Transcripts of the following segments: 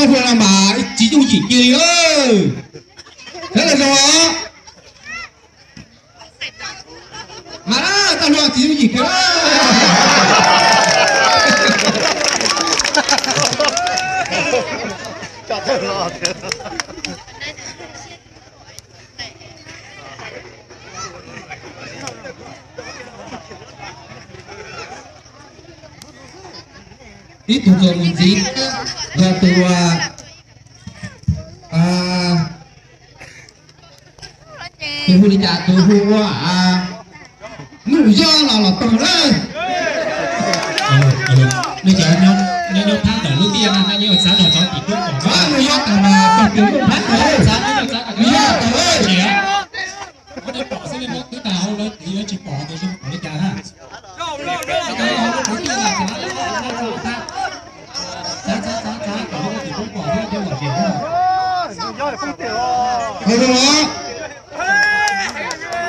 Ua no mas tsis yooj yim kiag li. Saib los zoo. Mas tau luag tsis yooj yim kiag. Ib tug txuas mus ntxiv yog tus, tus hu li cas, tus hu ua Nuj Yob los los tau lawm. Nej cov nyob nyob phab ntawm lub tiaj no nej yeej xav los cov tim tub pom Nuj Yob tau mas tau tus Nuj Phab tau, Nuj Yob tau. Muab nej pom xwb, nej muab twb tag hauv lawv tsis pom tias zoo pom li cas na.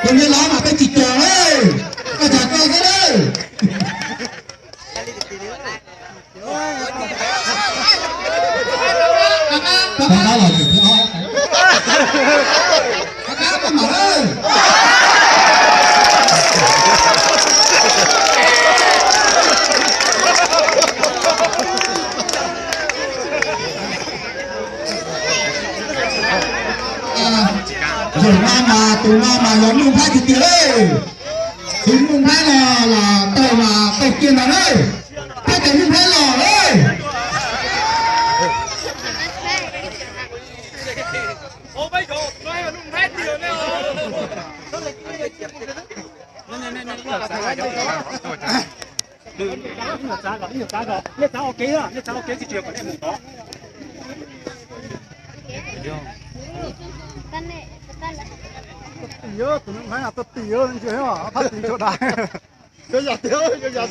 Tus me los mas peb tsis cog lawm, koj cog koj xwb lawm. Rov qab los tseem thiab os. Rov qab peb mam lawm. Zaum no mas tus no mas yog Nuj Nplhaib tiag tiag li. Tus Nuj Nplhaib no los tau mas tau kiag ntag na. Peb cov Nuj Nplhaib los lawm. Tim, tus Nuj Nplhaib no tuaj tim, ntsia phab tim tso dais. Cov yam tiag, cov yam tiag.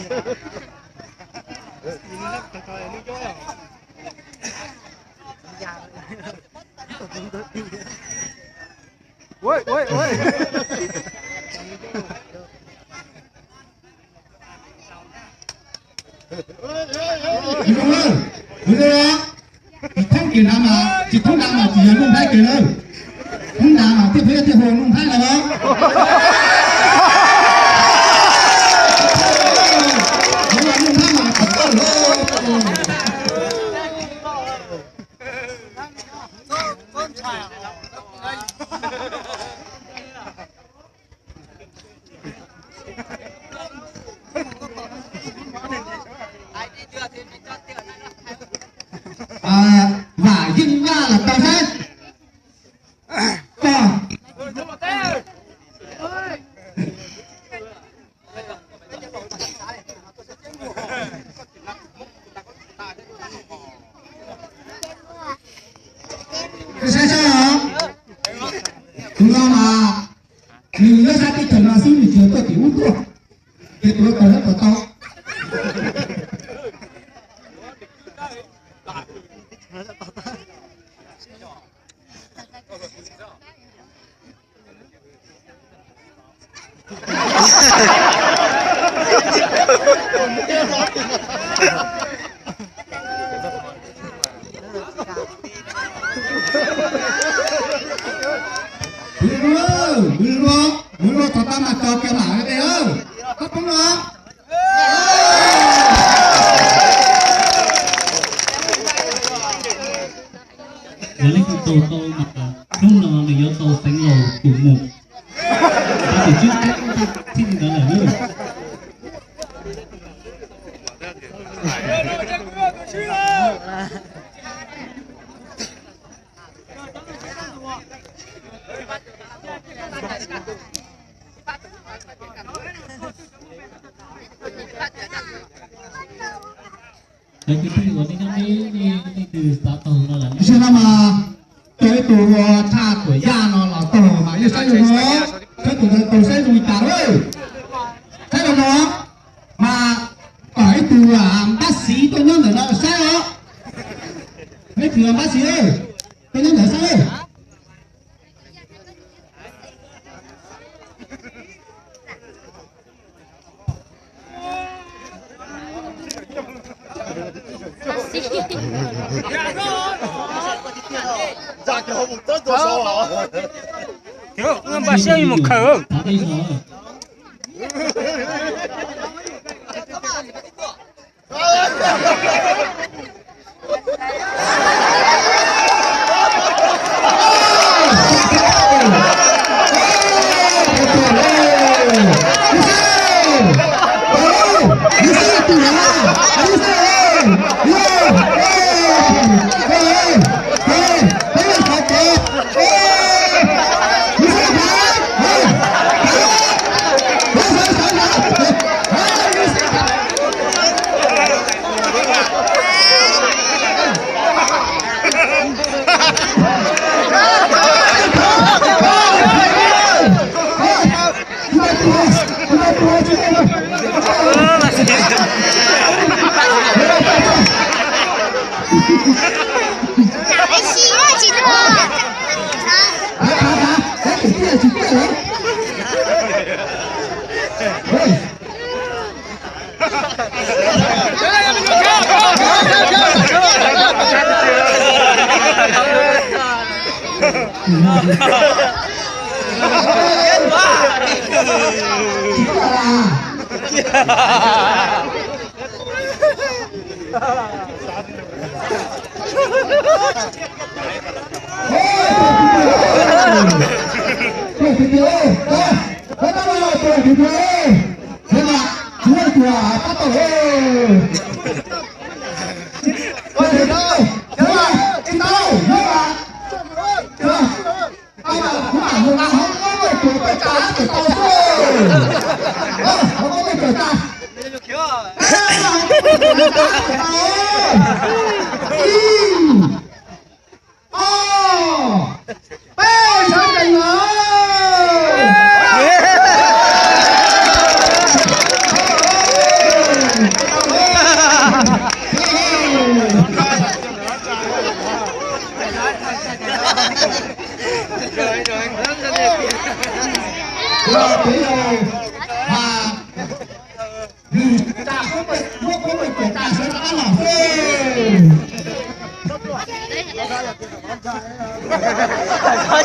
Tsis thoob kiag na mas, tsis thoob na mas tsis yog Nuj Nplhaib kiag lawm. Thoob na mas thiaj pheej thiaj hu Nuj Nplhaib lawm. Nuj Nplhaib mas tsis tau lawm. Vam Yeej Vaj los tau saib. Koj saib saib os. Tus no mas nws nyob sab teb chaws no xwb, nws tsis yog tuaj tim ub tuaj. Ces tus no tau nyob puas tau? Mus ua, mus ua txog tau mas tso kiag mam li os. Koj poob los. Yog leej twg tau tau mas hnub no nws yuav tau xeev laus tus mus. Tus tswb teb txij li ntawd lawm nawb. Cov kwv tij uas nej nyob deb, nej leej twg xav taug no los, tam sim no mas cov ib tug ua tshaj tuam yaj no los taug mas yeej saib zoo no, saib tus ntawd tau saib zoo li cas lawm. Saib zoo no mas kom ib tug npab xiv tuaj nyob ntawm no saib os. Ib tug npab xiv tuaj nyob ntawd saib. Npaj siab mus khaws.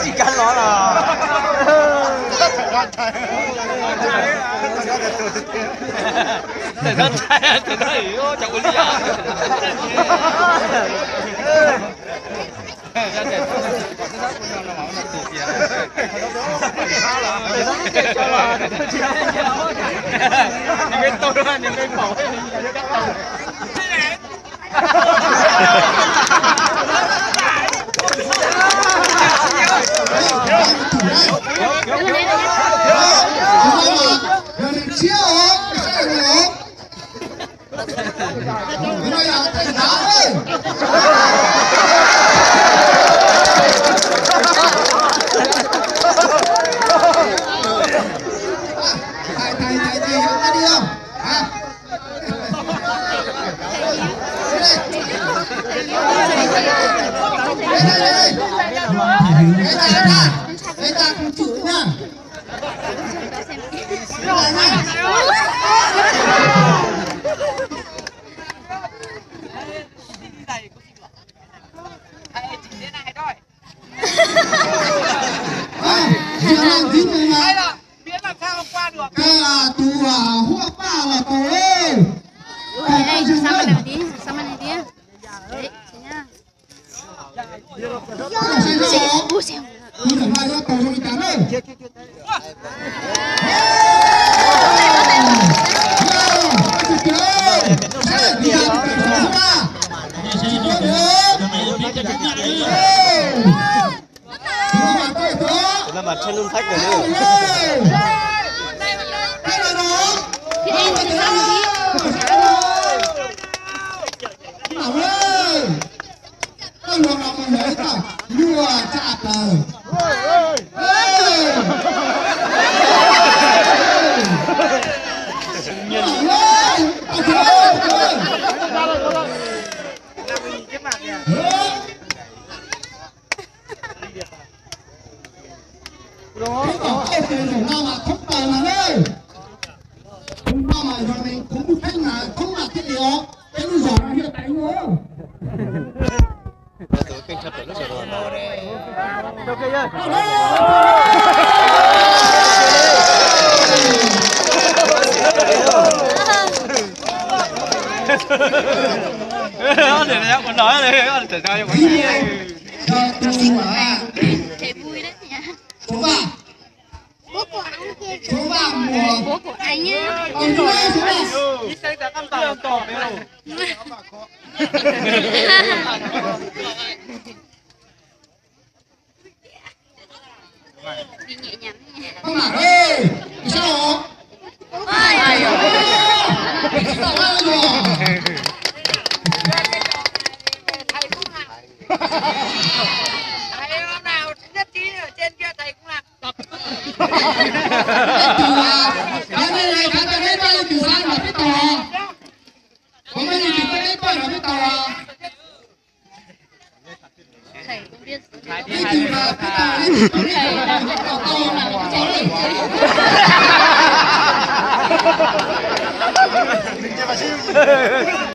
Tsis kab los los. Tawm no ntshai, tawm no ua cas ua li. Tus huab paj los tau. Ê, ê, sao mày làm tí, sao mày làm tí? Đấy, thế nhá. Ui, sao Tus no mas tshaj lub nthab kawg li. Thoob tom tej zaum no mas thoob plaws mas ne. Thoob no mas yog ne, kuv mus theej mas thoob mas thiaj li os. Peb lub zos no yog tais lub. Tus xib hwb, số ba, số ba một. Tus xib hwb số ba. Ơ, sao hả? Ơ, sao hả? Thầy cũng làm. Thầy hôm nào nhất trí ở trên kia thầy cũng làm. Thầy cũng làm. Thầy cũng biết.